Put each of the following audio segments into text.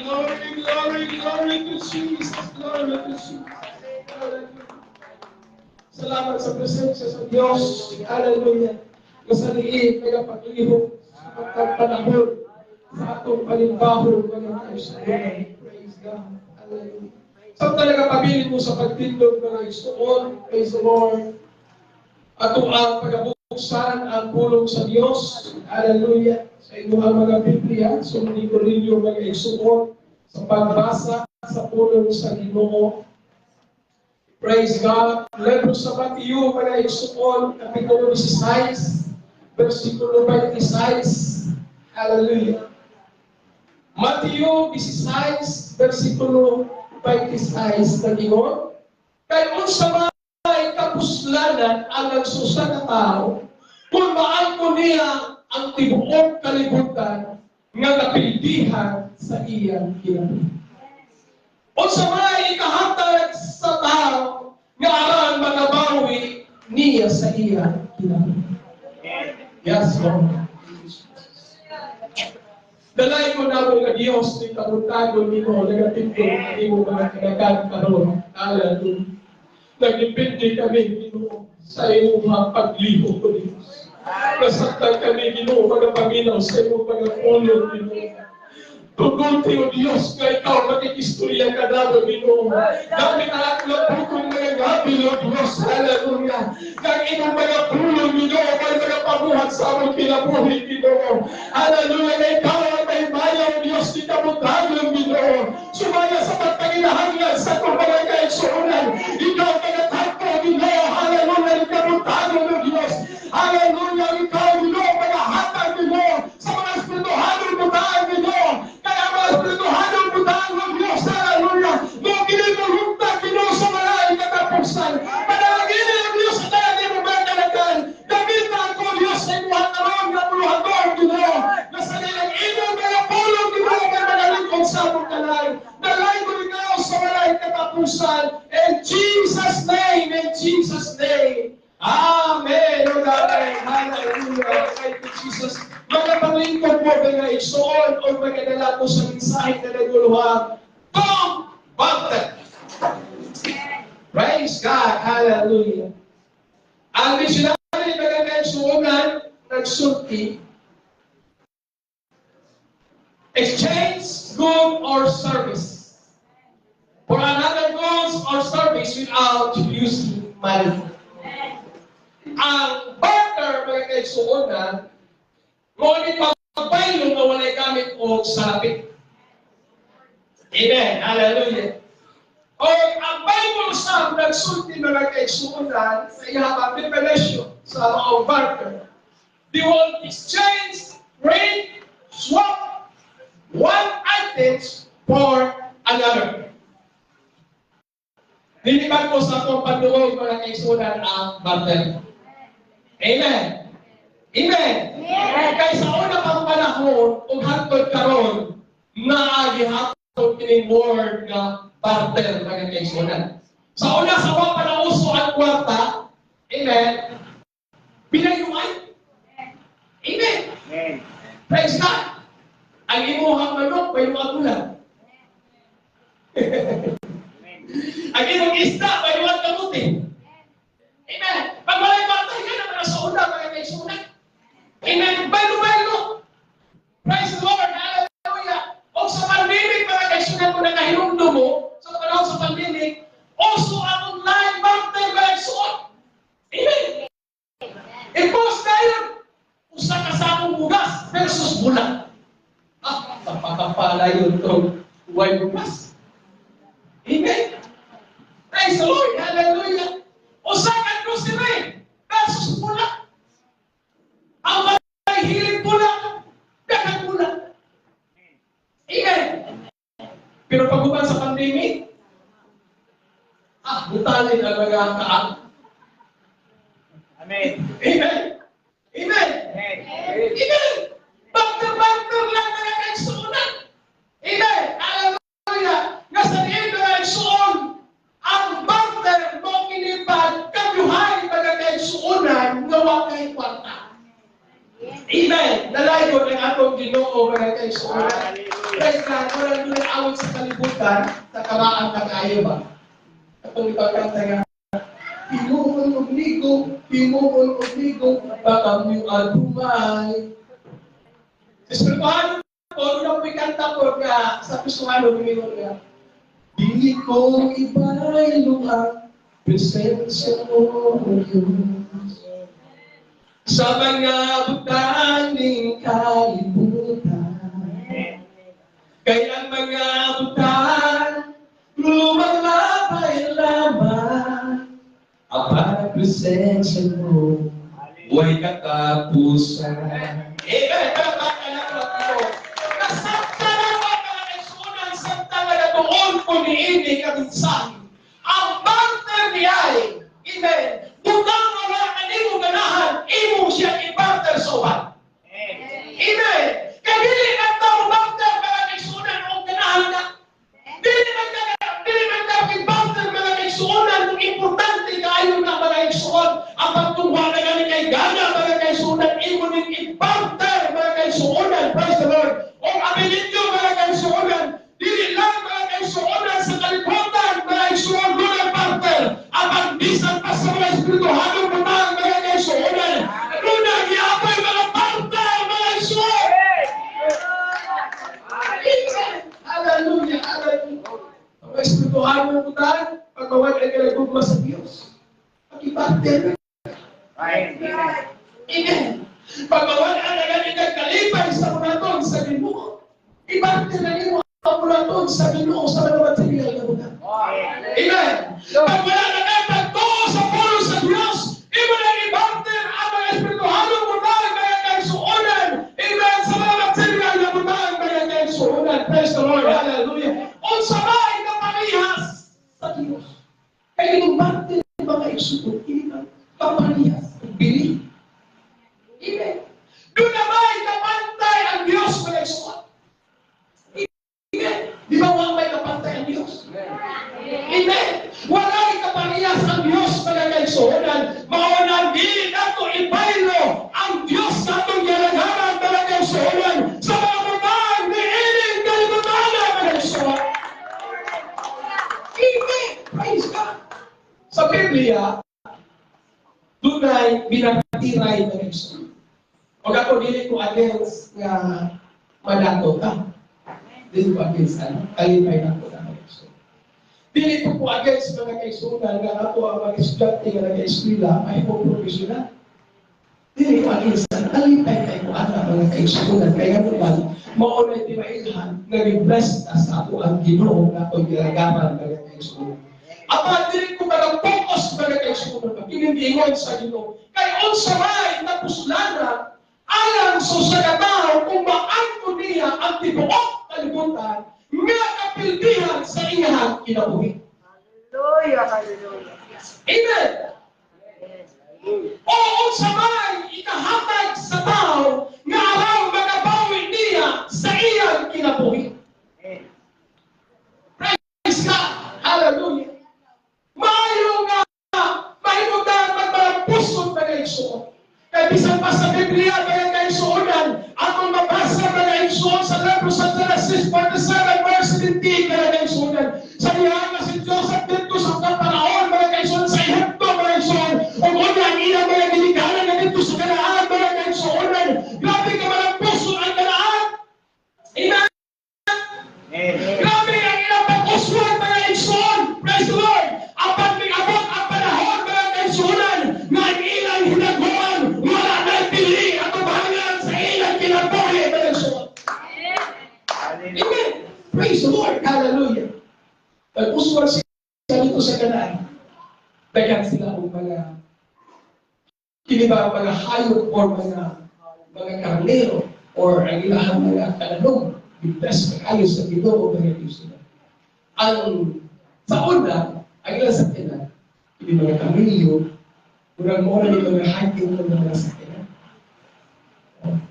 Glory, glory, glory to Jesus. Glory to Jesus. Hallelujah. Salamat sa presensya sa Diyos. Hallelujah. Nga sa liit, nagapaglihok sa pagpanahon sa atong panimbahon, mga kaigsuonan. Praise God. Hallelujah. Sa talaga pabilin mo sa pagtindog, mga igsuon. Praise the Lord. Ato ang pagabuksan ang pulong sa Diyos. Hallelujah. Sa inyong mga Biblia, sundin ko ninyo, mga igsuon, sa pagbasa sa pulong sa Ginoo. Praise God. Libro sa Mateo, mga igsuon, Kapitulo 16, versikulo 26. Hallelujah. Mateo 16, versikulo 26, nag-ingon, "Kay unsa may kapuslanan ang nagsusa ka tao kung maangkon niya ang tibuok kalibutan nga kapildihan sa iyang kinabuhi? Unsa may ikahatag sa tao nga aran makabawi niya sa iyang kinabuhi?" Yes, Lord. Dalay ko na mo nga Diyos ni kabuntagon nimo, nagatindog ang imong mga kanakan karon. Hallelujah. Nagdepende kami, Ginoo, sa imong mga paglihok, O Diyos. Nasaktan kami, Ginoo, mga paminaw sa imong mga pulong, Ginoo. Tuguti, O Diyos, nga ikaw makikistorya ka na, Ginoo. Gamit ang akong bukong mga ngabil, O Diyos, hallelujah. Kang imong mga pulong, Ginoo, may mga pabuhat sa among kinabuhi, Ginoo. Hallelujah, nga ikaw ang may maya, O Diyos, di kabuntagon, Ginoo. Sumaya sa pagpanginahanglan sa atong mga kaigsuonan. Ikaw tagatagpo, Ginoo, hallelujah, di kabuntagon, O Diyos. Hallelujah, ikaw, Ginoo, mga hatag, Ginoo, sa mga espirituhanong butang, Ginoo. Kaya mga espirituhanong butang, O Diyos, hallelujah, no kinimulunta, Ginoo, sa mga katapusan. Panalangin, O Diyos, sa talang imong mga kalagan. Gamit ako, Diyos, sa imuha karon nga buluhaton, Ginoo. Na sa nilang imong mga pulong, Ginoo, kay mga sa among kalag. Dalay ko ikaw sa walay katapusan. In Jesus' name, in Jesus' name. Amen. O amen. Hallelujah. Thank you, Jesus. Mga panglingkod mo, mga igsoon, o magadala ko sa mensahe na naguluhan. Don't barter. Praise God. Hallelujah. Ang missionary, mga kaigsuonan, nagsulti, "Exchange good or service for another goods or service without using money." Ang barter, mga kaigsuonan, mo ni pagbaylo nga walay gamit og salapit. Amen. Hallelujah. O ang Bible sa nagsulti, mga kaigsuonan, sa iyang definition sa mga barter. The word exchange, trade, swap one items for another. Dili ba ko sa akong panduog, mga kaigsuonan, ang barter? Amen. Amen. Kay sa una pang panahon ug hangtod karon, naa gihapon kining word nga barter, mga kaigsuonan. Sa una, sa wa pa nauso ang kwarta, amen, pinayuan. Amen. Amen. Praise God. Ang imuhang manok, bayuan mo lang. Amen. Ang imong isda, bayuan kamuti. Amen. Pag walay kwarta, yan ang mga sa una, mga kaigsuonan. Amen. Baylo-baylo. Praise the Lord. Hallelujah. O sa pandemic, mga kaigsuonan, kung nakahinumdum mo, sa panahon sa pandemic, uso ang online barter, mga igsuon. Amen. I-post tayo. Usa ka sakong bugas versus bulak. Ah, kapakapala yun to. Way bugas. Amen. Praise the Lord. Hallelujah. Usa ka grocery versus bulak. Ang may hilig bulak, daghang bulak. Amen. Pero pag human sa pandemic, ah, butalin ang mga kaang. Amen. Amen. Amen. Amen. Amen. Barter-barter lang, mga kaigsuonan. Amen. Hallelujah. Nga sa diin, mga kaigsuon, ang barter mo kinipag kamyuhay, mga kaigsuonan, nga wa kay kwarta. Amen. Nalayo ng atong Ginoo, mga kaigsuonan. Hallelujah. Praise God, wala doon awit sa kalibutan, sa karaan na kaayo ba? Atong ipagkanta nga, "Himuon og ligo, himuon og ligo, baka mo adumay." Espirituhan ko, nung kanta ko nga sa Kristohano, lumingon nga, "Di ko ibaylo ang presensya mo, Diyos, sa mga butang ning kalibutan. Kay ang mga butang lumalabay lamang, apan ang presensya mo huwag katapusan." Amen! Palakpakan nato ang Ginoo. Nasabtan na ba, mga kaigsuonan, samtang nga natuon ko niini nga mensahe? Ang barter niya ay, amen, butang nga wala kanimo ganahan, imo siya i-barter sa uban. Amen! Kay dili man tao barter, mga kaigsuonan, og ganahan ka. Dili man ka i-barter, mga kaigsuonan, kung importante kaayo na, mga kaigsuon. Ang pagtungwa na gani kay gana, mga kaigsuonan, imo ning i-barter, mga kaigsuonan. Praise the Lord. O abilin nyo, mga kaigsuonan, dili lang, mga kaigsuonan, sa kalibutan, mga kaigsuon, doon ang barter. Apan bisan pa sa mga espirituhanong butang, mga kaigsuonan, doon ang giapoy mga barter, mga kaigsuon. Amen. Hallelujah, hallelujah. Ang mga espirituhanong butang, pag mawala ka ng gugma sa Diyos, pag-ibarter. Amen. Pag mawala na gani kang kalipay sa muraton sa Ginoo, ibarter na nimo ang muraton sa Ginoo sa mga material na butang. Amen. Pag wala na kang pagtuo sa pulong sa Diyos, imo na ibarter ang mga espirituhanong butang, mga kaigsuonan. Amen. Sa mga material na butang, mga kaigsuonan. Praise the Lord. Hallelujah. Unsa ba ikaparehas sa Diyos? Kaya yung barter, mga igsuon, hindi ba kaparehas, bili. Amen. Doon na ba kapantay ang Diyos, mga igsuon? Amen. Di ba wala may kapantay ang Diyos? Amen. Walay kaparehas ang Diyos, mga kaigsuonan. Mao na dili nato ibaylo ang Diyos sa atong gialagaran, mga kaigsuonan, sa mga butang niining kalibutan, mga kaigsuonan. Amen. Praise God. Sa Biblia, dunay binatiray, mga kaigsuonan. O ako, dili ko against nga madato ka. Dili ko against ano, kalipay na ko na, mga kaigsuonan. Dili ko against, mga kaigsuonan, nga ato ang mga estudyante nga nag-eskwela ay mo profesional. Dili ko against na, kalipay kay ko ana, mga kaigsuonan, kay nga man mao na timailhan nga gi-bless ta sa ato ang Ginoo nga atong gilagaran, mga kaigsuonan. Apan dili ko mag-focus, mga kaigsuonan, kining giingon sa Ginoo. Kay unsa may napuslanan alang sa usa ka tawo kung maangkon niya ang tibuok kalibutan nga kapildihan sa iyang kinabuhi? Hallelujah, hallelujah. Amen. O unsa may ikahatag sa tao nga araw makabawi niya sa iyang kinabuhi? Praise God. Hallelujah. Maayo nga mahimo ta magmalampuson, mga igsoon. Kay bisan pa sa Biblia, mga kaigsuonan, atong mabasa, mga igsoon, sa libro sa Genesis 47 verse 17, mga kaigsuonan. Sa diha nga si Joseph dito sa panahon, mga kaigsuonan, sa Ehipto, mga igsoon, ug unya ang iyang mga ginikanan na dito sa Kanaan, mga kaigsuonan. Grabe ka malampuson ang Kanaan. Amen. Grabe ang ilang pag-uswag, mga igsoon. Praise the Lord. Apan miabot ang panahon, mga kaigsuonan, nga ang ilang hinaguan, wala na pili at tubangan sa ilang kinabuhi, mga igsoon. Amen. Praise the Lord. Hallelujah. Pag-uswag sila dito sa Kanaan, daghan sila og mga kini ba mga hayop or mga karnero or ang ilahang mga kananom, bigtas kaayo sa Ginoo, mga igsoon. Ang sa una, ang ilang sakyanan, kini mga kamilyo, murag mo na mga hiking ng mga sakyanan.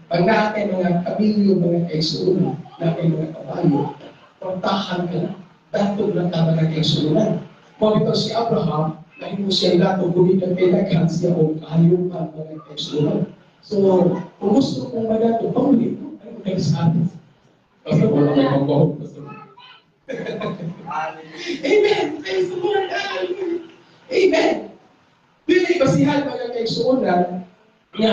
Pag naa kay mga kamilyo, mga kaigsuonan, naa kay mga kabayo, pagtahan ka na, datog lang ka, mga kaigsuonan. Mao bitaw si Abraham, nahimo siya dato, gumikan kay daghan siya og kahayupan, mga kaigsuonan. So, kung gusto kong madato, pamuli ko, ay kay sa atin. Pastor, wala may pambahog, Pastor. Amen. Praise the Lord. Hallelujah. Amen. Dili basihan, mga kaigsuonan, nga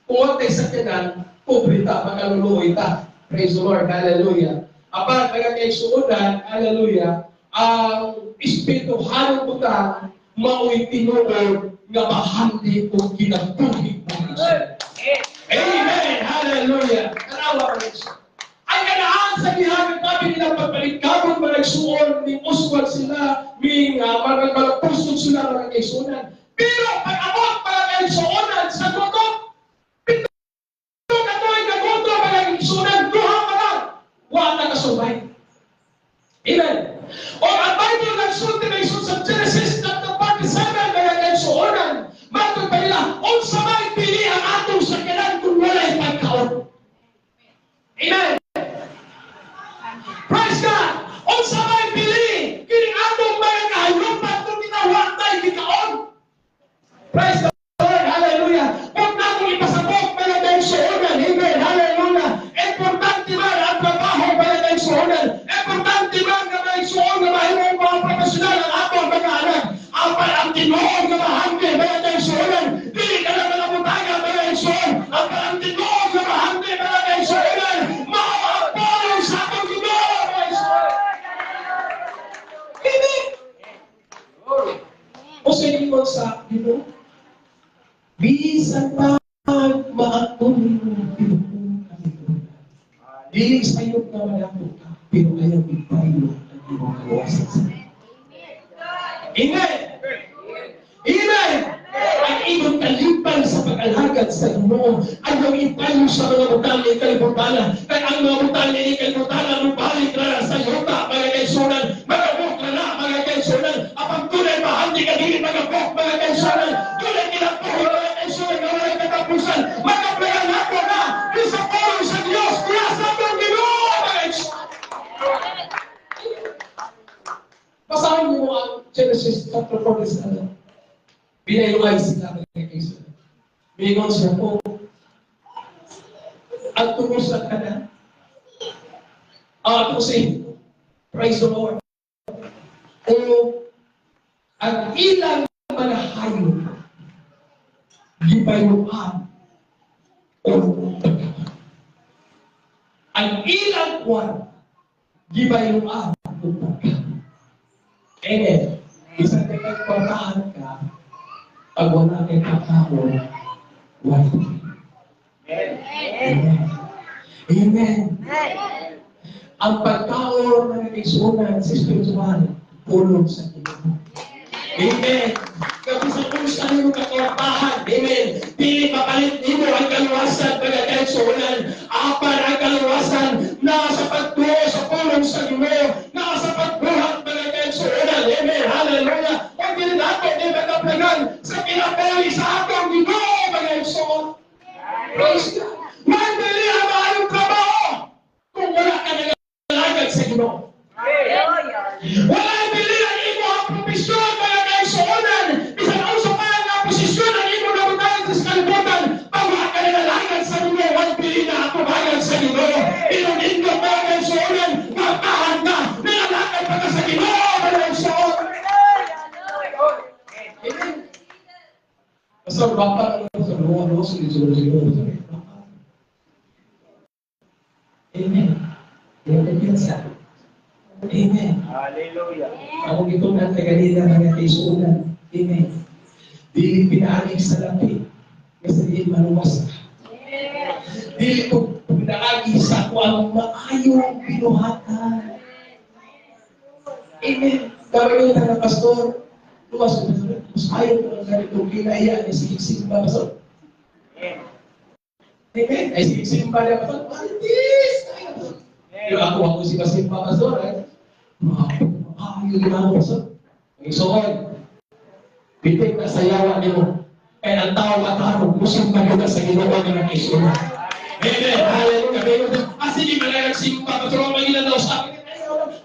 kung wa tay sakyanan, pobre ta, makaluluoy ta. Praise the Lord. Hallelujah. Apan, mga kaigsuonan, hallelujah, ang espirituhanong butang mao'y tinuod nga bahandi og kinabuhi, mga kaigsuonan. Amen! Hallelujah! Tanawa, mga kaigsuonan. Ang kanaan sa gihapon kami nila pagpaligkamon, mga igsuon, ni uswag sila, ni mga malapusod sila, mga kaigsuonan. Pero pag abot, mga kaigsuonan, sa gutom, 7 ka tuig na gutom, mga kaigsuonan, duha pa lang, wa na kasurvive. Amen. O ang Bible nagsulti na isun sa Genesis chapter 47, mga kaigsuonan, matod pa nila, unsa may pili ang atong sakyanan kung walay pagkaon? Amen. Praise God! Unsa may pili kining atong mga kahayupan kung ginawa tay gikaon? Praise the Lord! Hallelujah! Huwag na akong ipasabot, mga kaigsuonan. Amen! Hallelujah! Importante man ang trabaho, mga kaigsuonan. Importante man nga maigsuon nga mahimong mga profesional ang atong mga anak. Apan ang tinuod nga mahandi, mga kaigsuonan, dili ka na mga butaga, mga kaigsuon. Apan ang tinuod nga mahandi, mga kaigsuonan, mao ang pulong sa atong Ginoo, mga kaigsuonan. Amen! O sa ingon sa Ginoo, bisan pa maagton nimo tibuok kalibutan, dili sayop nga madako ka, pero ayaw ipayo ang imong kaluwasan sa Amen! Amen! Ang imong kalipay sa pag-alagad sa Ginoo ayaw ipayo sa mga butang ni kalibutan. Kay ang mga butang ni kalibutan mubalik na sa yuta, mga kaigsuonan, magabok na na, mga kaigsuonan. Apang tunay mahandi ka dili magabok, mga kaigsuonan. Tunay kinabuhi, mga kaigsuonan, nga walay katapusan. Magaplayan nato na sa pulong sa Dios diya sa atong Ginoo, mga kaigsuonan. Basahin mo ang Genesis chapter 47. Binayluay sila, mga kaigsuonan. Mingon siya po, ang tungkol sa kanan. Ang si, praise the Lord. O ang ilang mga hayop, gibayuan o pagkaon. Ang ilang kwan, gibayuan o pagkaon. Amen. Bisan kay kwartahan ka, pag wala kay pagkaon, wala. Amen. Amen. Ang pagkaon, mga kaigsuonan, sa spiritual, pulong sa Ginoo. Amen. Kapag kung saan mo kakwartahan, amen, dili mapalit nimo ang kaluwasan, mga kaigsuonan. Apan ang kaluwasan naa sa pagtuo sa pulong sa Ginoo, naa sa pagbuhat, mga kaigsuonan. Amen. Hallelujah. Kung dili nato di makaplagan sa kinabuhi sa atong Ginoo, mga kaigsuonan. Praise God. Mandali ang maayong trabaho kung wala ka nag-alagad sa Ginoo. Wala bili ang imo ang profesyon, mga kaigsuonan. Bisan unsa pa nga posisyon ang imo nabutangan sa kalibutan, pag wala ka nag-alagad sa Ginoo, wala bili na atubangan sa Ginoo. Pero nindot, mga kaigsuonan, magtahan ka, nilalakad pa ka sa Ginoo, mga kaigsuonan. Amen. Basta bapa sa luwa, no, sige, sige, sige, sige. Amen. Kaya kumpiyansa. Amen. Hallelujah. Ako gitunan kay kanina, mga kaigsuonan. Amen. Dili pinaagi sa lapi kasi dili maluwas ka. Dili ko pinaagi sa kuang maayong binuhatan. Amen. Kami yun na pastor, luwas ko, mas ayaw ko ng ganitong kinaya ni sige simba, pastor. Amen. Ay sige simba niya, pastor. Marites! Ay, pastor. Pero ako si simba, pastor. Ay, maayo ginawa, pastor. Igsoon, bitin na sa yawa nimo. Kaya ang tao matarong, musimba ka sa Ginoo nga nag-isuon. Amen. Hallelujah. Ah, sige, malay nagsimba. Pastor, ang mangilan daw sa akin.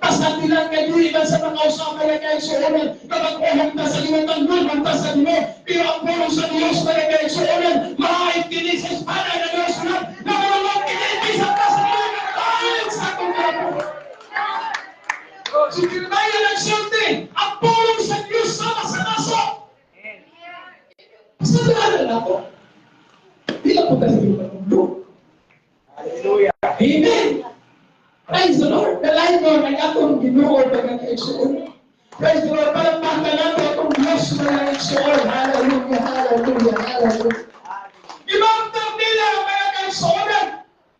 Basta bilang kay dili man sa mga usapay na kaigsuonan, kapag uhong ta sa Ginoo, tanggol ta sa Ginoo, pero ang pulong sa Dios, mga kaigsuonan, maayos kini sa espada ng Dios na nakalulong kini bisan pa Si Jeremiah nagsulti, ang pulong sa Diyos sama sa baso. Sa na ako. Di lang po tayo sa panuglo. Hallelujah. Amen. Praise the Lord. Dalayan mo ang atong Ginoo, mga kaigsuon. Praise the Lord. Palakpakan natin atong Diyos, mga kaigsuon. Hallelujah, hallelujah, hallelujah. Ibang nila ang mga kaigsuonan.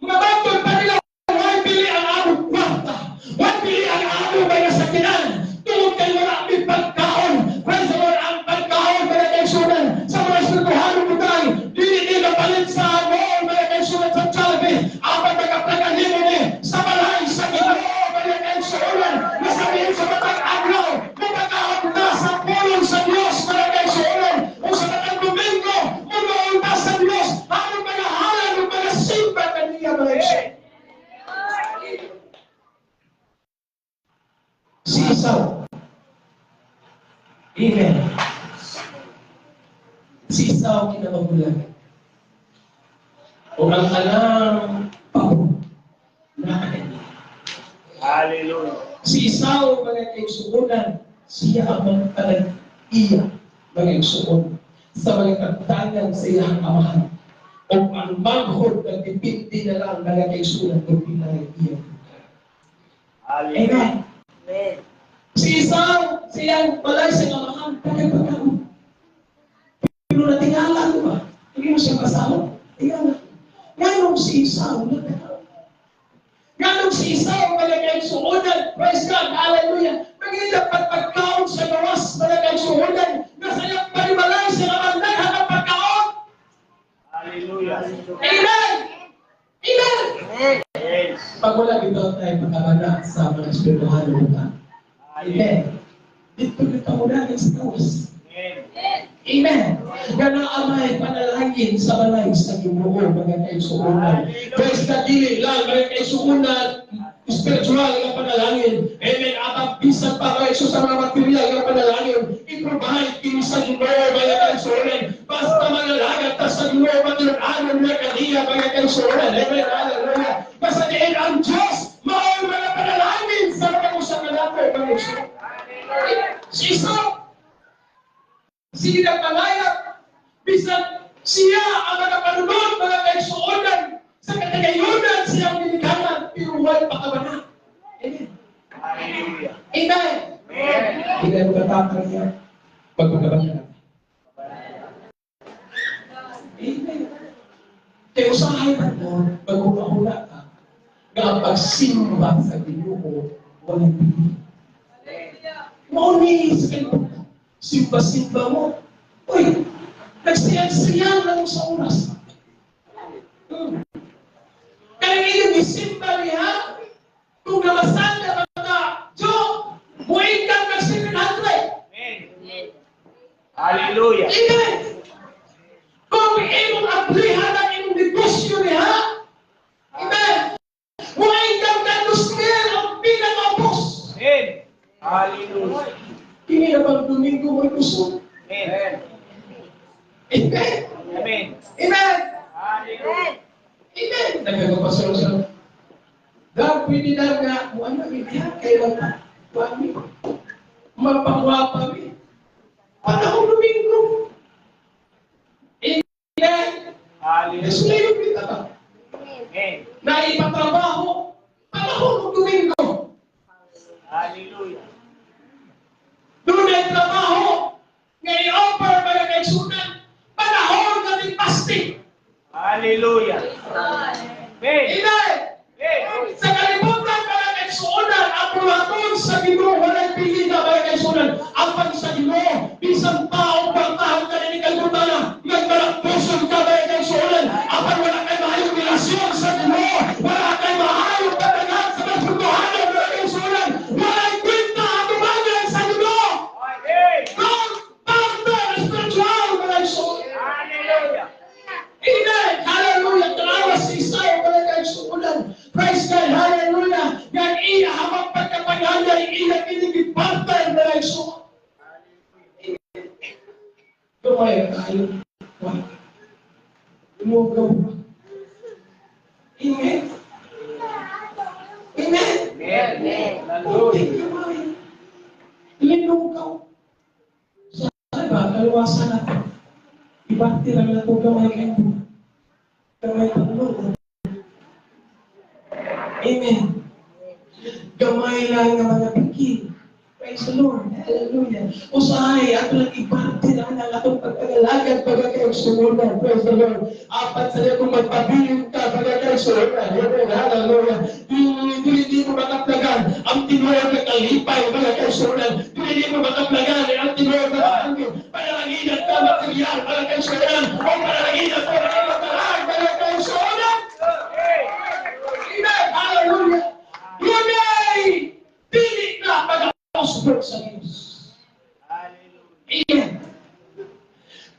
Mga bantod pa nila, way bili ang among kwarta. Way bili ang among mga sakinan. Tungod kay wala mi pagkaon. Praise the Lord, ang pagkaon, mga kaigsuonan, sa mga espirituhanong butang, dili nila palit sa mall, mga kaigsuonan, sa Jollibee. Apan magaplagan nimo ni sa balay sa Ginoo, mga kaigsuonan. Nasabihin sa matag adlaw, mapagkaon na sa pulong sa Dios, mga kaigsuonan. O sa matag Domingo, muduol ta sa Dios. Ang mga halan, ang mga simba kaniya, mga kaigsuonan. Si Esau. Amen. Si Esau kinamagulang. O ang kanang pabor na kanya. Hallelujah. Si Esau, mga kaigsuonan, siya ang mga iya, mga igsuon, sa mga kabtangan sa iyang amahan. O ang manghod nagdepende na lang, mga kaigsuonan, kung pinang iya. Hallelujah. Amen. Amen. Si Esau, siyang balay sa amahan, pagkapagkaon. Pero natingala ko ba? Hindi mo siya kasama? Tingala. Nganong si Esau, nagkakaon? Nganong si Esau, mga kaigsuonan, praise God, hallelujah, nangita pagpagkaon sa gawas, mga kaigsuonan, nasa iyang panimalay sa amahan, daghan pagkaon. Hallelujah. Amen! Amen! Amen. Yes. Pag wala dito tayo pagkabana sa mga espirituhan ng. Amen. Dito kita muna sa gawas. Amen. Amen. Gana amay panalangin sa balay sa Ginoo, mga kaigsuonan. Praise God, dili lang, mga kaigsuonan, spiritual nga panalangin. Amen. Atang bisan pa mga sa mga material nga panalangin, i-provide kini sa Ginoo, mga kaigsuonan. Basta manalangin ta sa Ginoo, matinud-anon niya kaniya, mga kaigsuonan. Amen. Hallelujah. Basta diin ang Diyos mao'y mga panalangin sa mga usa ka nato, mga kaigsuonan. Si Esau, sige na palayap, bisan siya ang mga panunod, mga kaigsuonan, sa katagayunan siyang ginikanan, pero way pakabana. Amen. Hallelujah. Amen. Amen. Hindi mo katakang niya, pagpagabana. Amen. Kaya usahay man mo, maghuna-huna ka, nga ang pagsimba sa Ginoo, walang pili. Mao ni sa kalibutan. Simba-simba mo. Uy, nagsiyang-siyang lang sa oras. Kaya iyong isimba niya, kung namasan ka mga Joe, buhay kang nag 700. Amen. Hallelujah. Amen. Kung imong ablihan ang imong negosyo niya, amen, buhay kang nag-2,000 ang pinakaubos. Amen. Hallelujah. Kini na bang Domingo mo kusog? Amen. Amen. Amen. Amen. Hallelujah. Amen. Nagkagapasal siya. Dahil pwede na nga, mo ano, hindi ha, kailan pa? Wami. Mapangwapa mi. Panahon Domingo. Amen. Hallelujah. Yesu kita ba? Amen. Naipatrabaho. Panahon ng Domingo. Hallelujah. Doon ay trabaho. Nga i-offer mga kaigsunan. Panahon na ni fasting. Hallelujah. Amen. Amen. Amen. Sa kalibutan, mga kaigsuonan, ang buhaton sa Ginoo walay pilita, mga kaigsuonan. Apan sa Ginoo, bisan pa o pagtahan ka ni kalibutan, nagmalakpuson ka, mga kaigsuonan. Apan wala kay maayong relasyon sa Ginoo, wala kay maayong patagan sa mga mga kaigsuonan. Walay kwenta ang tumangan sa Ginoo. Amen. Don't barter spiritual, mga kaigsuonan. Hallelujah. Amen. Hallelujah. Tanawa si Isaiah, mga kaigsuonan. Praise God. Hallelujah. Yan iya habang pagkapanghangay, iya kinigipantay, mga kaigsuonan. Dumay tayo. Umugaw. Amen. Amen. Amen. Oh, Hallelujah. gamay. Ibarter lang nato gamay kay gamay pagluod. Amen. Gamay lang nga mga bikil. Praise the Lord. Hallelujah. Usahay, ato lang ibarter ang atong pagpagalagad pagkakaigsuonan. Praise the Lord. Apat sa kung magpabilin ka pagkakaigsuonan. Amen. Hallelujah. Dili, dili, di mo makaplagan ang tinuod na kalipay pagkakaigsuonan. Dili, di mo makaplagan ang tinuod na kaangyo. Panalanginan ka material pagkakaigsuonan. O panalanginan ka mga pagkakaigsuonan. Amen. Hallelujah. Dunay dili na pag-usbon sa Diyos. Hallelujah. Amen.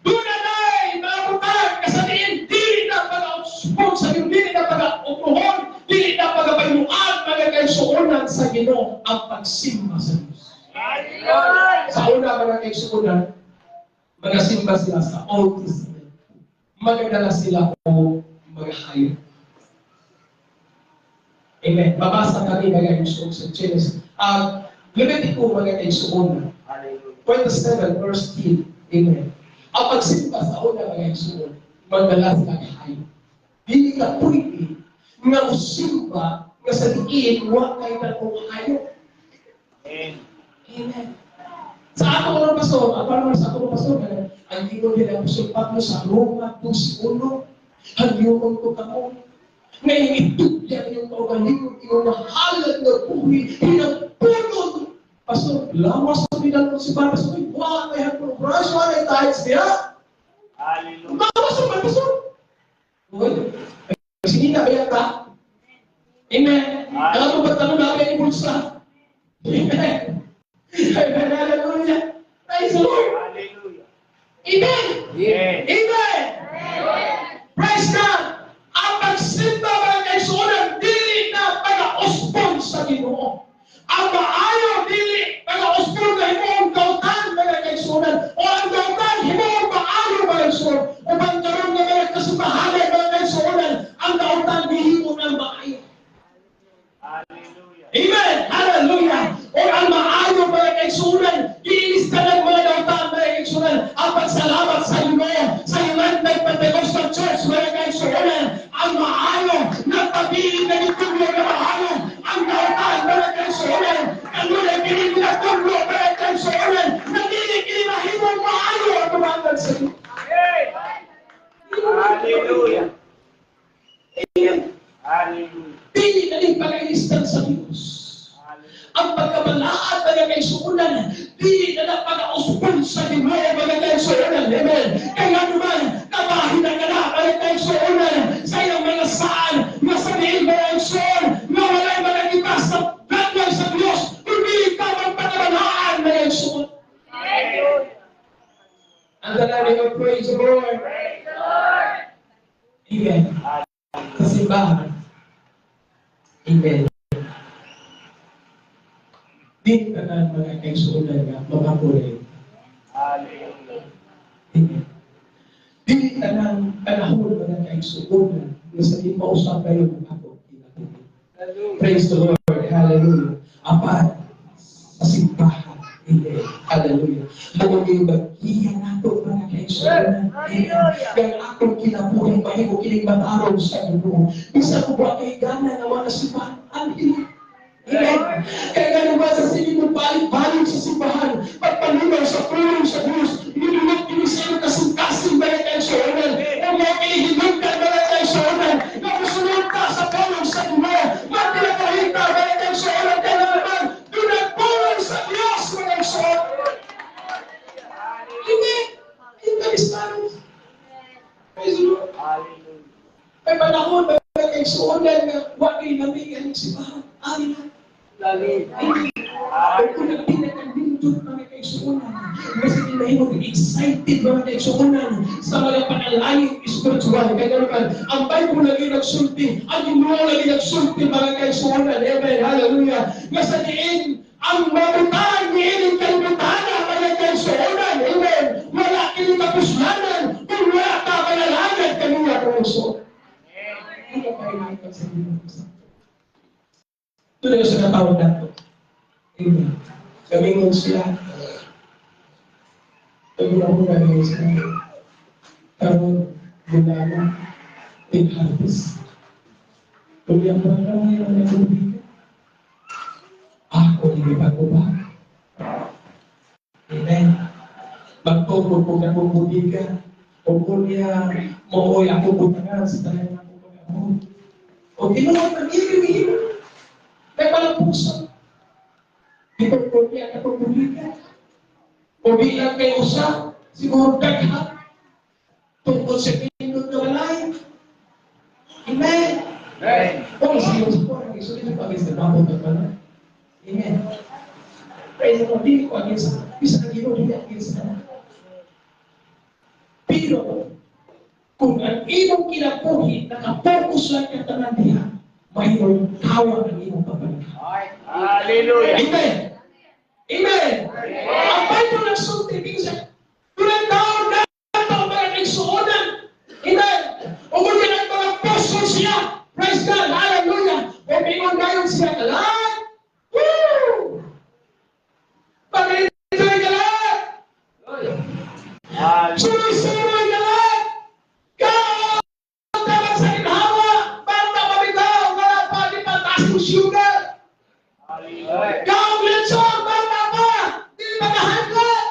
Dunay mga butang kasadiin dili na pag-usbon sa Diyos, dili na pag-upuhon, dili na pagabayuan, mga kaigsuonan sa Ginoo ang pagsimba sa Diyos. Hallelujah. Sa una, mga kaigsuonan, magasimba sila sa Old Testament. Magadala sila o mga hayop. Amen. Babasa kami, mga kaigsuon, sa Genesis. Levitico, mga kaigsuonan, Hallelujah. 27 verse 10. Amen. Ang pagsimba sa una, mga kaigsuon, magdala sila ng hayop. Dili ka pwede nga musimba nga sa diin wa kay dal-ong hayop. Amen. Amen. Sa ako mga pastor, ako naman sa ako mga pastor, ang ingon din ang Apostol Pablo sa Roma 12:1, "Hangyoon ko kamo, ngayon itugyan yung kaugalingon, iyong mahalad na buhi, hinagpunon." Pastor, lawas sa pinanong si Pastor, wa kay hagpon, brush, wa kay tithes niya. Hallelujah. Lawas naman, Pastor. Uy, sige na, kaya ka. Amen. Alam mo ba tanong namin yung bulsa? Amen. Amen. Hallelujah. Praise the Lord. Hallelujah. Amen. Amen. Amen. Praise God. Ang pagsimba, mga kaigsuonan, dili na pag-usbon sa Ginoo. Ang maayo dili pag-usbon na himuong dautan, mga kaigsuonan. O ang dautan himuong maayo, mga kaigsuonan. Upang karon nga mga kasimbahanan, mga kaigsuonan, ang dautan gihimo ng maayo. Hallelujah. Amen! Hallelujah! O ang maayo, mga kaigsuonan, giilista ng mga dautan, mga kaigsuonan, ang pagsalamat sa Ginoo sa United Pentecostal Church, mga kaigsuonan, ang maayo, nagpabilin na ituglo na maayo, ang dautan, mga kaigsuonan, kanunay kini ginatuglo, mga kaigsuonan, nagili kini mahimong maayo ang tumangan sa Ginoo. Amen. Hallelujah. Amen. Hallelujah. Dili na din pag-ilistan sa Diyos. Hallelujah. Ang pagkabalaan, mga kaigsuonan, dili na na pag-ausbon sa Ginoo, mga kaigsuonan. Amen. Kaya naman, kabahin na ka na, mga kaigsuonan, sa iyong mga saan, nga sa diin, mga kaigsuon, nga walay mga kita sa bloodline sa Diyos, kundi ka magpakabalaan, mga kaigsuon. Ang dalamin of praise the Lord. Amen. Sa simbahan. Amen. Di ka na, mga kaigsuonan, nga mamakulit. Hallelujah. Amen. Dili tanang panahon, mga kaigsuonan, nga sa di mausap kayo ng ako. Praise the Lord. Hallelujah. Apan sa simbahan. Amen. Hallelujah. Mao gyud magiya nato, mga kaigsuonan. Amen. Kang akong kinabuhi mahimo kining matarong sa Ginoo. Bisan ko ba kay gana nga wala simbahan. Amen. Amen. Kaya nga ba sa sige mo balik-balik sa simbahan, pagpalunaw sa pulong sa Diyos, nilunod kini sa iyong kasing-kasing, mga kaigsuonan, o mga kinihinungdan, mga kaigsuonan, nga musunod ka sa pulong sa Ginoo, magpinabuhi ka, mga kaigsuonan, kaya naman, dunay pulong sa Diyos, mga kaigsuonan. Amen. Hindi ka. Praise the Lord. Hallelujah. May panahon, mga kaigsuonan, nga wa kay lamig ang simbahan. Ari na. Hallelujah. Ay kung nagpinakanindot, mga kaigsuonan, kasi mahimong excited, mga kaigsuonan, sa mga panalangin spiritual. Kaya naman, ang Bible lagi nagsulti, ang Ginoo lagi nagsulti, mga kaigsuonan. Amen. Hallelujah. Nga sa diin, ang mabutang niining kalibutan, mga kaigsuonan. Amen. Wala kini kapuslanan kung wala ka manalangin kaniya, mga kaigsuonan. Ano pa rin sa Ginoo? Ito na sa katawag nato. Amen. Gamingon siya. Pag-una-una siya. Karon gulama tig harvest. Kung yung mga kamay na nagubig, ako hindi pag-uba. Amen. Magtugod ko akong budiga. O kung niya, mooy ako butangan sa tanan ng akong pag-abot. O Ginoo, nag-ibig. May malampusan. Dito ko niya akong budiga. O bilang kay usa, siguro daghan. Tungkol sa pindot na balay. Amen. Amen. O siyo sa ko, ang isulit sa pag sa mabot ang balay. Amen. Praise the Lord. Dili ko against, bisa ang Ginoo dili against na. Pero, kung ang imong kinabuhi nakapokus lang ka tanan diha, mayroong kawa ang imong pabalik. Hallelujah. Amen. Amen. Ang Bible nagsulti minsan, tulang taon na ito mga kaigsuonan. Amen. Ug kung ang mga apostol siya. Praise God. Hallelujah. O mingon gayon siya kalat. Woo! Pag-enjoy kalat. Hallelujah. Suloy-suloy kalat. Kaon taman sa inhawa. Bata mabitaw. Wala pa di pataas yung sugar. Hallelujah. Kaon lechon. Bata pa. Di pa nahadlak.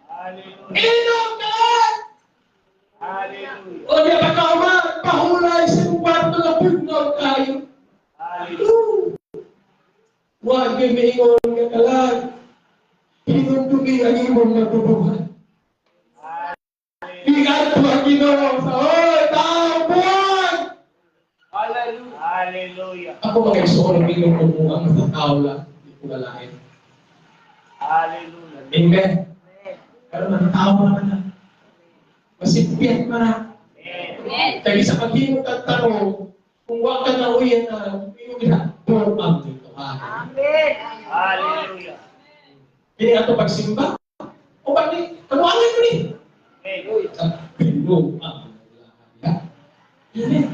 Hallelujah. Inom kalat. Hallelujah. O di ba kauman, pahulay sa imong kwarto na bugnaw kayo. Hallelujah. Woo! Huwag kay maingon nga kalag. Hinumdumi ang imong nabubuhan. Ingat ang Ginoo sa oy, tao buwan! Hallelujah. Hallelujah. Ako mga igsoon ang mingon ko kung ang mga tao lang, hindi ko lalain. Hallelujah. Amen. Pero mga tao naman na. Masipiyat man na. Amen. Kaya sa paghimot at tanong, kung wa ka na uyan na, iyong gina, ang dito. Ha? Amen. Hallelujah. Kini ato pagsimba? O bakit? Kanuangan mo ni? Amen. Pero ang Amen.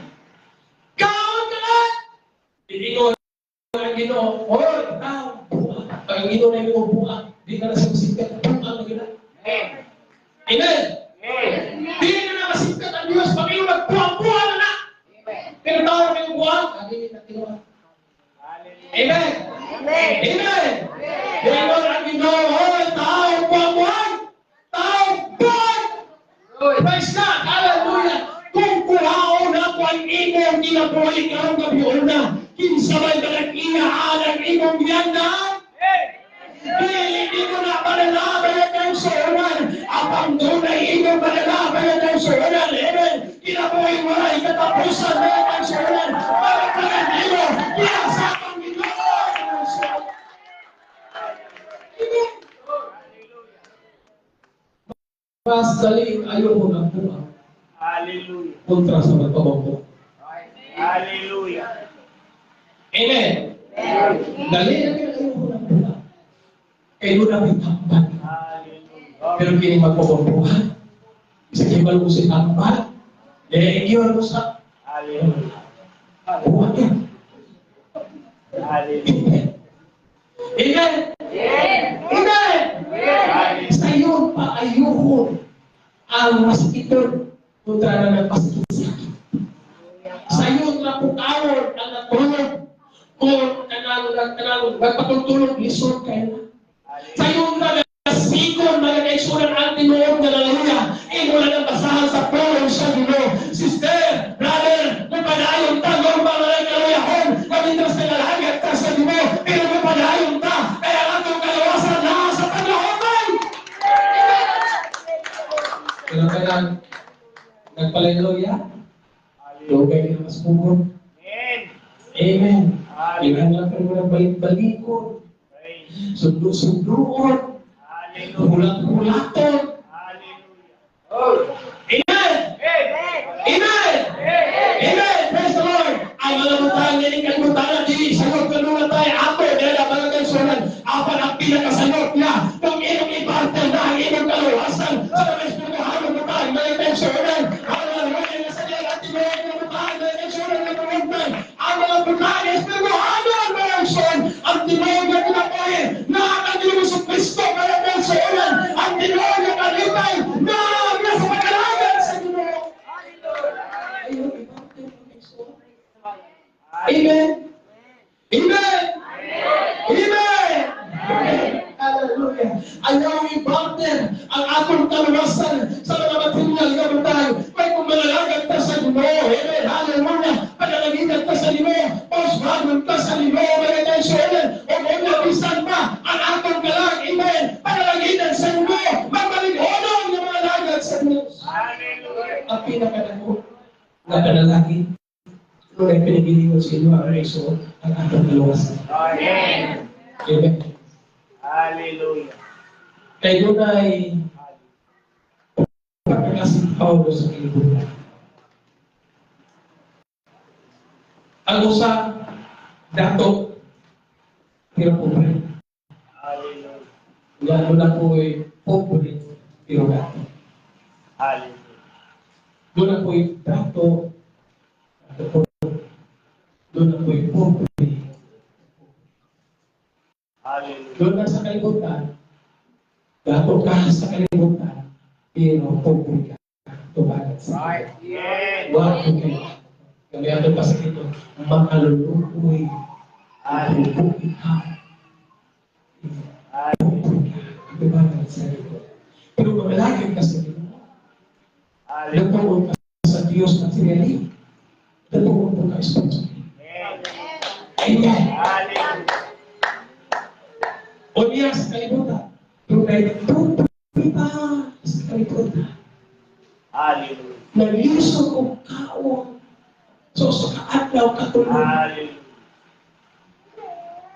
Kaon ka na! Iingon ang Ginoo, hoy, tao, buang. Pag ang Ginoo na yung buang, di ka na sa masingkat, buang na gina. Amen. Amen. Amen. Di na na masingkat ang Diyos, pag iyong magbuang-buang na na. Pero tao na yung buang, lagi na Ginoo. Hallelujah. Amen. Amen. Amen. Ingon ang Ginoo, hoy, tao, buang-buang. Tao, buang. Praise God! Hallelujah! Kung kuhaon ako ang imong kinabuhi karong gabi una, kinsa may iya ang imong giandan? Amen. Dili mo na manalabay ang suonan. Apang dunay imong manalabay ang suonan. Amen. Kinabuhi mo na ikatapusan na ang suonan. Para tanan nimo, diya sa akong Ginoo. Amen. Hallelujah. Mas dali ayaw mo ng buang Hallelujah. kontra sa magpabongko. Hallelujah. Amen. Dali na kayo mo ng buang. Kayo na may tambal. Hallelujah. Pero kini magpabongkohan. Isa kibalo mo si tambal. Eh, iyon mo sa Hallelujah. buwan niya. Hallelujah. Amen. Amen. Hallelujah. Sa iyo pa ayuhon ang masakiton kontra na nagpasakit-sakit. Sa iyo na pukawon ang natulog kung kanalo kanalo nagpatultulog lisod kayo na. Sa iyo na nasikon mga kaigsunan ang tinuod nga lalaluya. Imo na ng basahan sa pulong sa Ginoo. Sister, brother, kung padayon ta, normal na lang kaluyahon, kamindras na lalagad ta sa Ginoo, pero kung padayon ta, kaya ang atong kalawasan na sa paglahomay. Pero kaya, nagpalailoya, dugay na mas bukod. Amen. Amen. Hallelujah. Ilan lang kayo ng balik-balikon, Praise. sundo-sundoon, Hallelujah. hulat-hulaton. Hallelujah. Amen! Amen. Amen! Amen! Praise the Lord! Ang mga butang nining kalibutan dili sagot kanunay tayo ato dahil ang mga kaigsuonan apan ang pinakasagot niya kung imong ibarter na ang imong kaluwasan sa mga espirituhanong butang mga kaigsuonan hallelujah nga sa diyan ang tinuod nga butang mga kaigsuonan nga movement ang mga butang espirituhanon mga kaigsuonan ang tinuod nga kinabuhi na ang Ginoo Kristo mga kaigsuonan ang tinuod nga kalipay na nasa pag-alagad sa Ginoo. Amen! Amen! Hallelujah! Ayaw i-barter ang atong kaluwasan sa mga material nga butang. Kay kung manalagad ta sa Ginoo, amen, hallelujah, panalagitan ta sa Ginoo, pausbagon ta sa Ginoo, mga kaigsuonan, o unya bisan pa ang atong kalag, amen, panalagitan sa Ginoo, magbalighonon nga mga lagad sa Diyos. Hallelujah. Ang pinakadako nga panalangin, nung pinigilingon sa inyo ang igsoon, ang atong kaluwasan. Amen. Amen. Hallelujah. Kay dunay pagkakasing Paulo sa kalibutan. Ang usa, dato, pero pobre. Hallelujah. Yan mo na po'y pobre, pero dato. Hallelujah. Doon na po'y dato, dato po. Doon na po'y pobre. Hallelujah. Doon na sa kalibutan, dato ka sa kalibutan, pero pobre ka. Tumagat sa Right. Amen. Wa ko kayo. Kami ato pa sa ito, makalulukoy ang buko ikaw. Hallelujah. Pobre ka, tumagat sa ito. Pero mamalagin ka sa Ginoo. Hallelujah. Natuon ka sa Diyos materially. Natuon po ka spiritually. Amen. Amen. Hallelujah. O niya sa kalibutan. Pero dahil pobre pa sa kalibutan. Hallelujah. Nalisod og kaon. So sa kaadlaw katulog. Hallelujah.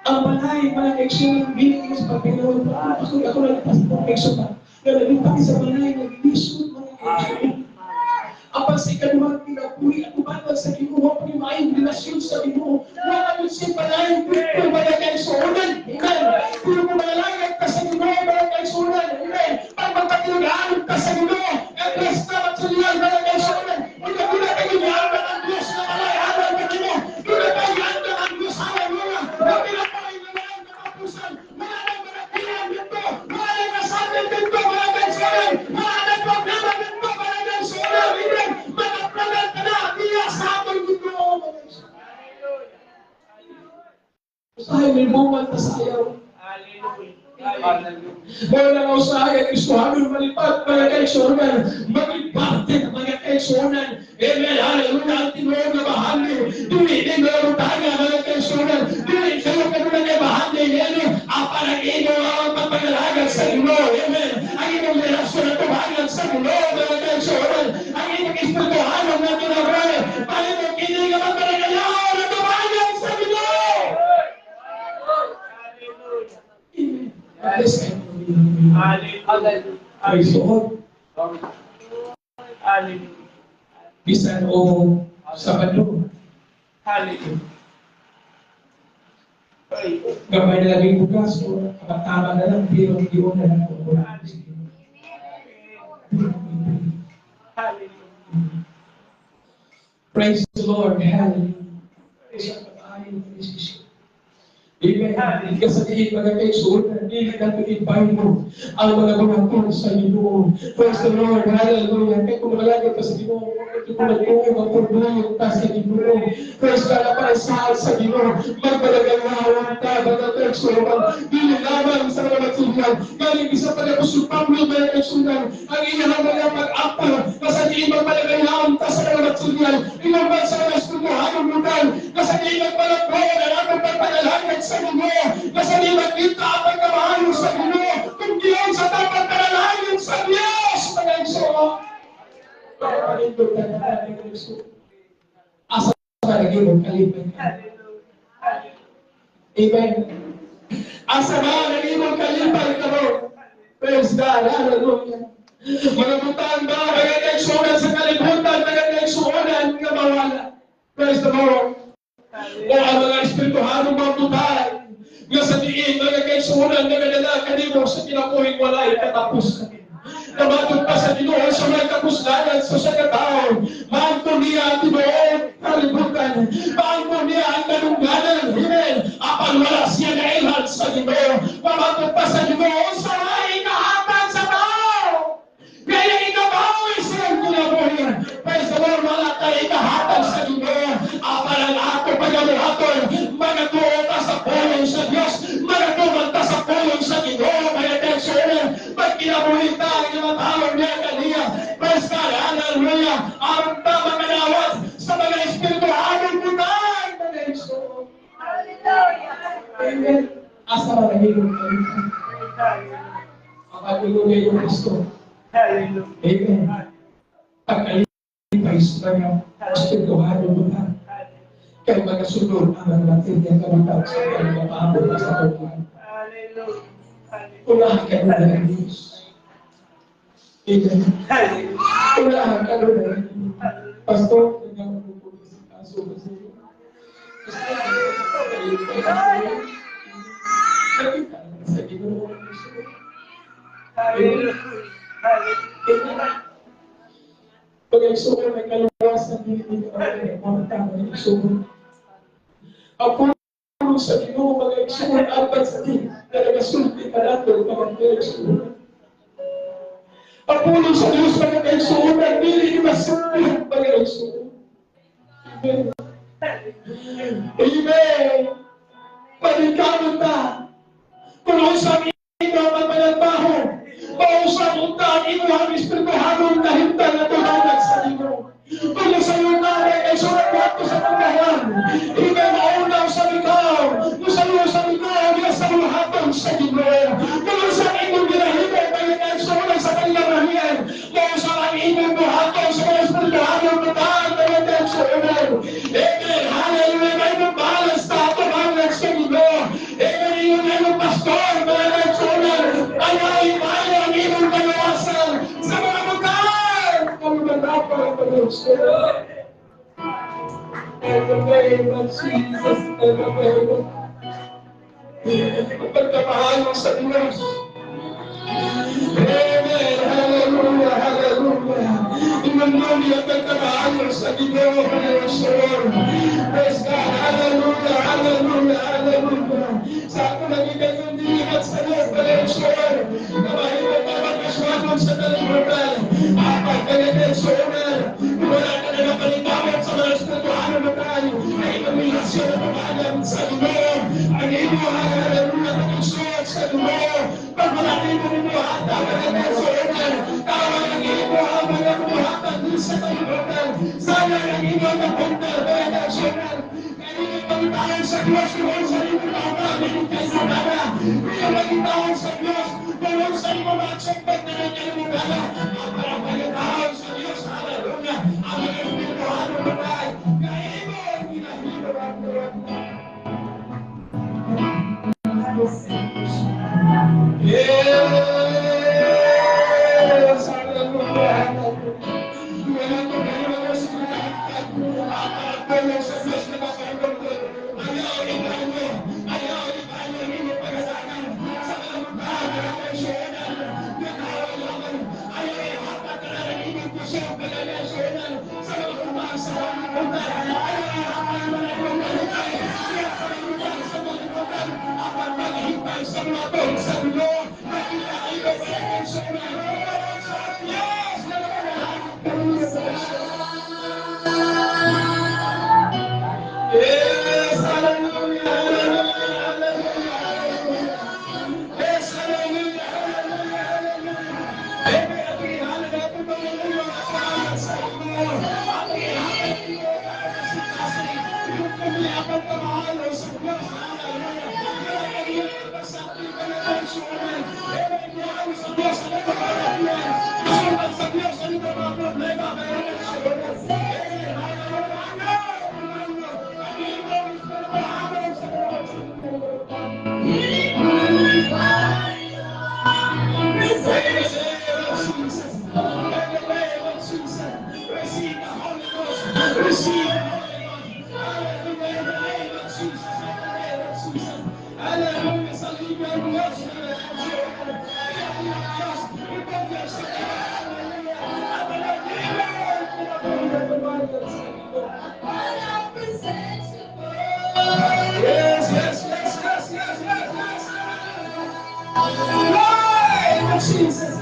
Ang balay, mga kaigsuonan, bilang sa pagpinawal pa. Ako nagpas po kaigsuonan. Nga nalipat sa balay, naglisod mga kaigsuonan. Apan sa ikaduhang kinabuhi at umanan sa Ginoo, pag maayong relasyon sa Ginoo, wala yun siya balay, dito mga kaigsuonan. Amen. Pero kung manalangin ka sa Ginoo, mga kaigsuonan. Amen. Pag magpatinugaan ka sa Ginoo, at resta material, mga kaigsuonan. Hindi ka kayo giandan ang Diyos na balay, halal ka Ginoo. Hindi ka giandan ang Diyos, hallelujah. Na pinapay na lang katapusan. Wala nang mga bilang dito. Wala nang kasakit dito, mga kaigsuonan. Wala nang problema dito, mga kaigsuonan. Amen. Makaplanan ka na, diya sa atong Ginoo, mga kaigsuonan. Usahay may bungal ta sa ayaw. Hallelujah. Hallelujah. Mao na nga usahay ang Kristohanon malipad, mga kaigsuonan, magliparte mga kaigsuonan. Amen, hallelujah, ang tinuod nga bahali. Dili ni meron tayo, mga kaigsuonan. Dili kayo kanuna nga bahali. Amen. Apan ang imo ang pagpangalagan sa Ginoo. Amen. Ang imong relasyon na tubangan sa Ginoo, mga kaigsuonan. Ang imong espirituhanon nga kinabuhi. Palimo kini nga magpanagayaw na tubangan sa Ginoo. Hallelujah. Amen. Bless kayo. Hallelujah. Praise the Lord. Hallelujah. Bisan o Sabado, Hallelujah. Ay, gamay na lang yung bugas o tama na lang, pero yun na lang kung wala. Hallelujah. Praise the Lord. Hallelujah. Amen. Kasabihin mga kaigsuonan, dili nato ibaylo ang mga buhaton sa Ginoo. Praise the Lord. Hallelujah. Kay kung malagod ka sa Ginoo, kung nagtuo magpurduyo ta sa Ginoo. Praise God, para sa Ginoo, magbalagalawan ta mga kaigsuonan. Dili lamang sa mga material. Galing isa pa na si Pablo mga kaigsuonan, ang iyang mga pag-apo, kasabihin magbalagalawan ta sa mga material. Ilang man sa mga espirituhanong lugar, kasabihin magbalagalawan ang atong pagpanalangin sa Ginoo, kasabihin magkita ang pagkamahayo sa Ginoo, kung diyon sa dapat panalangin sa Diyos, mga igsoon. Asa ka lagi mong kalipay ka? Amen. Asa ba lagi mong kalipay ka mo? Praise God. Hallelujah. Mga butang ba, mga kaigsuonan sa kalibutan, mga kaigsuonan nga mawala. Praise the Lord. O ang mga espirituhanong mga butang, nga sa diin, mga kaigsuonan, nga nadala kanimo sa kinabuhing walay katapusan. Namatod pa sa Ginoo sa mga kapuslanan sa sa kataon. Maangko niya ang tinuod kalibutan. Maangko niya ang kadungganan. Amen. Apan wala siya nailhan sa Ginoo. Mamatod pa sa Ginoo sa mga ikahatag sa tao. Kaya ikabawi sa kinabuhi. Praise the Lord, wala tayo ikahatag sa Ginoo. Apan ang ato pagabuhaton, magatuo. Amen. Asa man ang imong kalipay? Ang pag-ingon ni Kristo. Hallelujah. Amen. Pagkalipay sa mga espirituhano butang. Kay mga sunod ang mga material nga butang sa kanyang mapaabot sa tuwan. Hallelujah. Hallelujah. Unahan ka na ng Diyos. Amen. Hallelujah. Unahan ka na ng Diyos. Pastor, nagkakaroon po sa kaso kasi. Pastor, nagkakaroon nakita naman sa Ginoo. Hallelujah. Hallelujah. Pag igsuon may kaluwasan, dili ni ka mga mga igsuon. Ang pulong sa Ginoo, mga igsuon, apat sa di, na nagasulti ka nato, mga igsuon. Ang pulong sa Diyos, mga igsuon, dili ni masulti, mga igsuon. Amen. Amen. Paningkamot ta. Kung sa imo magmanalbaho, mausap unta ang imo ang espirituhanong kahimtang nga tuhanag sa Ginoo. Kung sa iyong nanay kay surat mo sa pagkahan, ikaw mauna sa ikaw, kung sa iyo sa ikaw, diya sa buhaton sa Ginoo. Kung sa imong ginahimo, kay kay surat sa kanyang mausap ang imong buhaton sa mga espirituhanong butang kay surat. Amen. Hallelujah. May mo balance ta tuhanag sa Ginoo. Amen. Ingon nga pastor, mga nagsunan, ayaw ibayo ang imong kaluwasan sa mga butang. Ang manapang ang pag-usunan. In the name of Jesus, in the name of pagkamahal sa Diyos. Amen. Hallelujah. Hallelujah. Ingon ang pagkamahal sa Ginoo, Panginoon. Praise God. Hallelujah. Hallelujah. Hallelujah. Sa ako nagiging limat sa Diyos, Panginoon. Na mahimo pa magkaswagon sa kalibutan. Apat kaya. Wala ka na napalitawan sa mga espirituhano na tayo. Ay iluminasyon na pamahalan sa Ginoo. Ang imo, hallelujah, pag-isuot sa Ginoo. Pag wala nimo buhatan, mga tawag ang imo ang mga buhatan sa kalibutan. Sana ang imo napunta, mga nasyonal. Kaya pagitaon sa Diyos, kung sa imo mga kay sa bana. Kaya pagitaon sa Diyos, kung sa imo ma-accept na ng kalibutan. Ang pagitaon sa Diyos, hallelujah, ang mga espirituhano na. Kaya imo ang ginahimo ang Yes! Hallelujah! Sa Diyos na mapahingol. Ayaw ibayo, ayaw ibayo ang inyong pag-asakan sa kalimutan ng pensyonan, nagkawalaman, ayaw ihapat na ang inyong puso pag-alasyonan sa mga kumang sa kalimutan, ayaw ihapat na ang inyong kalipay sa kalimutan sa kalimutan, apat paghihintay sa mga tol sa dulo, nakita kayo pag-alasyonan sa Diyos na Yes, hallelujah, hallelujah, hallelujah. Yes, hallelujah, hallelujah, hallelujah. Amen. At ihanan natin, Panginoon, ang pangalan sa inyo. At ihanan niyo ang kasing-kasing. Yung kumiyakan na mahal sa Diyos. Hallelujah. Kaya naging sa ating pagkakasyonan. Amen. Ihanan sa Diyos ang mga Isulat sa Diyos ang mga problema. Kaya nagsulat. Amen. Hallelujah. Receive the Holy Ghost. Receive the Holy Ghost. Hallelujah. In the name of Jesus. In the name of Jesus. Hallelujah. Sa libre ang Diyos. Diyos. Ipag-Diyos sa Hallelujah. At ang Yes, yes, yes, yes, yes, yes, yes. Lord Jesus.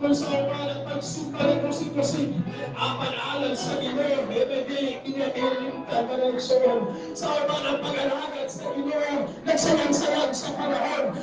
Kung sa uban ang pagsimba ni kusing-kusing, apan alang sa Ginoo, dili niya kinalimtan, mga igsoon. Sa uban ang pag-alagad sa Ginoo, nagsayangsayang sa panahon.